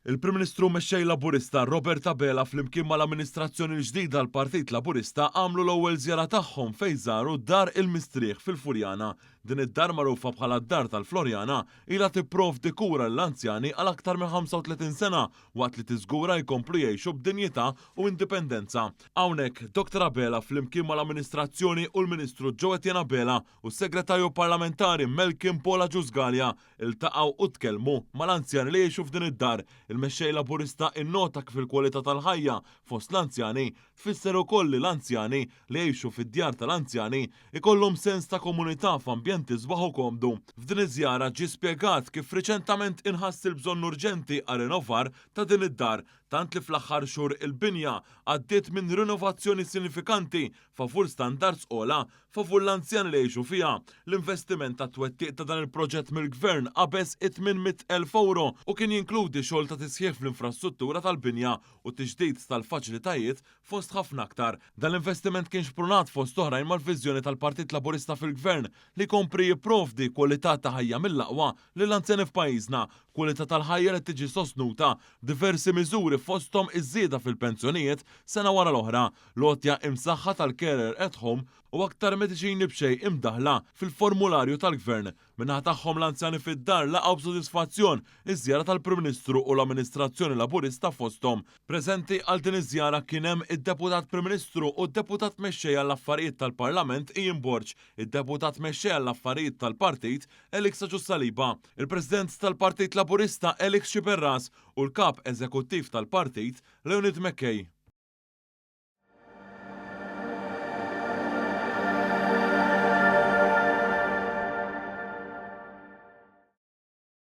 Il-Prim Ministru u Mexxej Laburista Robert Abela flimkien mal-amministrazzjoni l-ġdida l-Partit Laburista għamlu l-ewwel żjara tagħhom fejn żaru Dar il-Mistrieħ fil-Furjana. Din id-dar magħrufa bħala d-Dar tal-Floriana ilha tipprovdi kura lill-anzjani għal aktar minn 35 sena waqt li tiżgura jkomplu jgħixu b'dinjità u indipendenza. Hawnhekk, Dr Abela flimkien mal-amministrazzjoni u l-Ministru Joe Etienne Abela u s-Segretarju Parlamentari Malcolm Paul Agius Galea iltaqgħu u tkellmu mal-anzjani li jgħixu f'din id-dar. Il-Mexxej Laburista innota kif il-kwalità tal-ħajja fost l-anzjani tfisser ukoll li l-anzjani li jgħixu fid-djar tal-anzjani ikollhom sens ta' komunità f'ambjent isbaħ u komdu. F'din iż-żjara ġie spjegat kif riċentament inħass il-bżonn urġenti għar-rinnovar ta' din id-dar tant li fl-aħħar xhur il-binja għaddiet minn rinnovazzjoni sinifikanti favur standards ogħla favur l-anzjani li jgħixu fiha. L-investiment għat-twettiq ta' dan il-proġett mill-Gvern qabeż it-800,000 ewro u kien jinkludi xogħol ta' tisħiħ fl-infrastruttura tal-binja u tiġdid tal-faċilitajiet fost ħafna aktar. Dan l-investiment kien xprunat fost oħrajn mal-viżjoni tal-Partit Laburista fil-Gvern li jkompri jipprovdi kwalità ta' ħajja mill-aqwa lill-anzjani f'pajjiżna, kwalità tal-ħajja li tiġi sostnuta b'diversi miżuri fosthom iż-żieda fil-pensjonijiet sena wara l-oħra, l-għotja imsaħħa tal-Carer at Home u aktar mediċini b'xejn imdaħħla fil-formularju tal-Gvern. Min-naħa tagħhom l-anzjani fid-dar laqgħu b'sodisfazzjon iż-żjara tal-Prim Ministru u l-amministrazzjoni Laburista fosthom. Preżenti għal din iż-żjara kien hemm id-Deputat Prim Ministru u d-Deputat Mexxej għall-Affarijiet tal-Parlament Ian Borg, id-Deputat Mexxej għall-Affarijiet tal-Partit Alex Agius Saliba, il-President tal-Partit Laburista Alex Sciberras u l-Kap Eżekuttiv tal-Partit Leonid McKay.